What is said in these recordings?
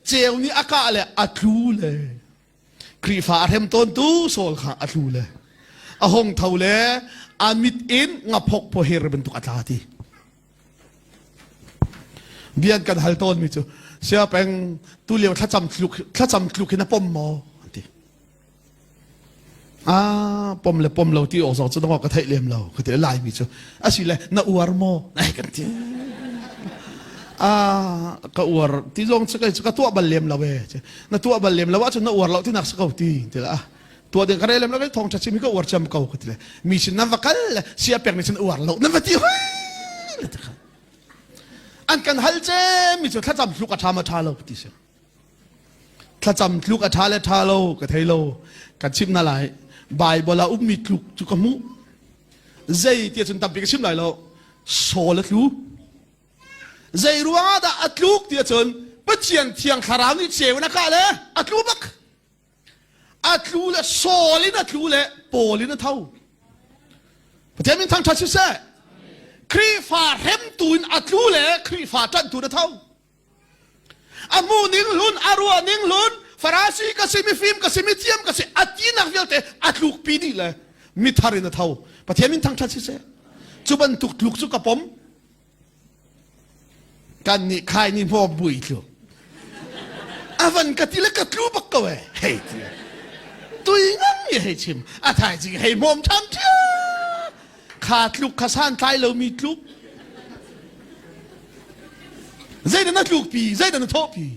Ceu nih a kah le a tlu le Khrihfa a hrem tawntu Saul kha a tlu le a hung tho le a mit in ngaphok pawher bantuk a tla ti. Bian kan hal tawnmi cu sia peng tu lio thlacam tluk thlacam tluk hin a pom maw an ti. Ah pom le pom lo ti awk zong cu dong ka theih lem lo ka ti laimi cu asi le na uar maw ai kan ti. Ah ka uar ti zong cu kai cu ka tuah bal lem lo e na tuah bal lem lo ahcun na uar lo ti nak si ko ti ti la tuah ding ka rel lem lo thong tha chim hi ka uar cem ko ka ti le mi sin nan va kal le sia pek nih cun uar lo nan va ti hoi le ti kha an kan hal cem mi cu thlacam tluk a tha ma tha lo ti si thlacam tluk a tha le tha lo ka thei lo kan chim na lai bible ah ummi tluk cu ka hmuh zei ti cun tampi ka chim lai lo sawl a tlu Zei ruangah dah a tluk ti ahcun Pathian thiang thlarau nih ceu in a kah le a tlu bak. A tlu le Saul in a tlu le Paul in a tho. Pathian min thangṭhat siseh. Khrihfa hremtu in a tlu le Khrihfa ṭanhtu in a tho. A hmu ning hlun, a ruah ning hlun, Farasi ka si, mifim ka si, mithiam ka si, a tinak vialte a tlukpi dih le mithar in a tho. Pathian min thangṭhat siseh. Cu bantuk tluk cu ka pom. Kan nih khai nih hmawm bui tlu. A van ka ti le ka tlu bak ko e. Hei ti. Tui ngang i hei chim. A thaizing hei hmawm ṭhan ṭhia. Kha tluk kha san tlai lomi tluk. Zeidah na tluk pi? Zeidah na thawh pi?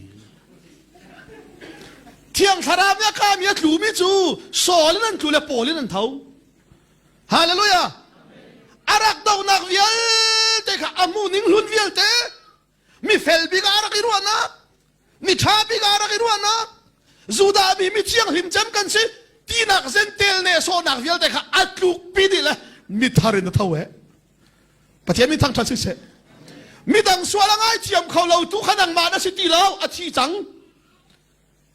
Thiang thlarau nih a kami a tlumi cu Saul in an tlu le Paul in an tho. Hallelujah! A rak donak vialte kha a hmu ning hlun vialte mi fel bik ah rak i ruahnak mi ṭha bik ah rak i ruahnak Judah mi mi thianghlim cem kan si tinak zentel ne sawhnak vialte kha a tlukpi dih le mithar in a tho e Pathian min thangṭhat siseh midang sual a ngaithiam kho lo tu kha nangmah na si ti lo a thi cang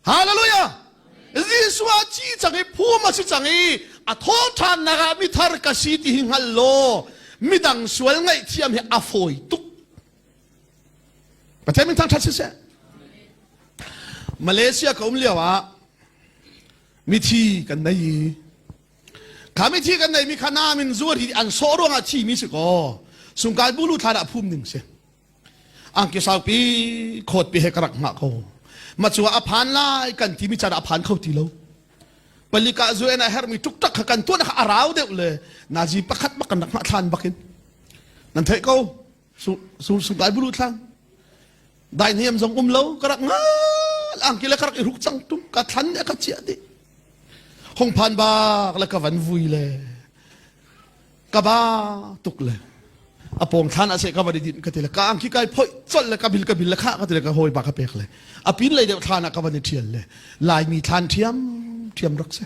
Hallelujah! Jesuh a thi cang i phum a si cang i a thawhṭhannak ah mithar ka si ti hi hngal law midang sual ngaihthiam hi a fawi tuk. Pathian min thangṭhat siseh. Malaysia ka um lio ah mithi kan nei i kha mithi kan neimi kha nam in zuar hi an sawh ruangah thimi si kaw sungkai bulu thlan ah phum ning si. Angki saupi khawtpi he ka rak hngah ko. Ma cu a phan lai kan timi caan ah a phan kho ti lo. Palika zu en a hermi ṭukṭak kha kan tuan kha a rau deuh le nazi pakhat bak kan rak hngah thlan bakin. Nan theih ko su su sungkai bulu thlang. Dai niam zong um lo ka rak ngal angki le ka rak i ruk cang tum ka thlan ne ka chiah dih. Hong phan bak le ka van vui le ka ba tuk le a pawng thlan a se ka van i din ka ti le ka angki kai phoi colh le ka bil ka bil le kha ka ti le ka hawi ba ka pek le a pin lei deuh thlan ah ka van i thial le laimi thlan thiam thiam rak si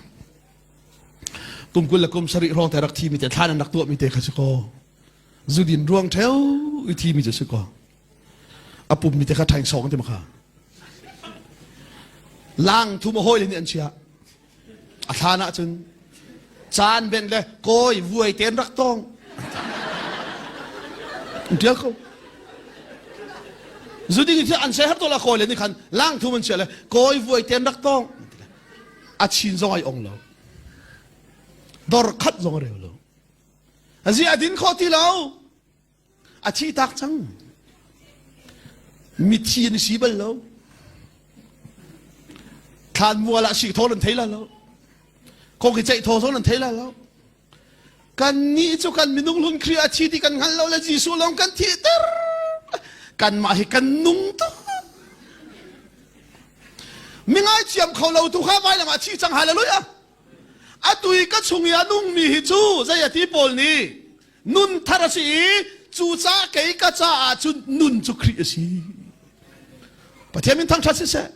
kum kul le kum sarih hrawng te rak thi mi te thlan an rak tuah mi te kha si ko zudin ruang theu i thi mi cu si ko a pum mi te kha thaing song ti ma kha lang thu ma hawi le nih an chia A thlan ahcun caan ben le kawi vuai ten rak tong. Tial ko. Zuding hi an se har to la kawi le ni khan lang thum an chia le kawi vuai ten rak tong. A chin zong ai ong lo. Dor khat zong a reu lo. Azi a din kho ti lo. A thi tak cang. Mithi an si bal lo. Thlan mual ah si thaw nan thei la lo. Kong hi ceih thaw zong nan thei la lo. Kan nih cu kan minung hlun Khrih a thi ti kan hngal lo le Jesuh lawng kan thihter. Kanmah hi kan nung tuk. Mi ngaithiam kho lo tu kha vailam ah thi cang hallelujah. Atu i ka chung i a nungmi hi cu zei a ti Paul nih nun thar a si i cucaah kei ka caah cun nun cu Khrih a si. Pathian min thangṭhat siseh.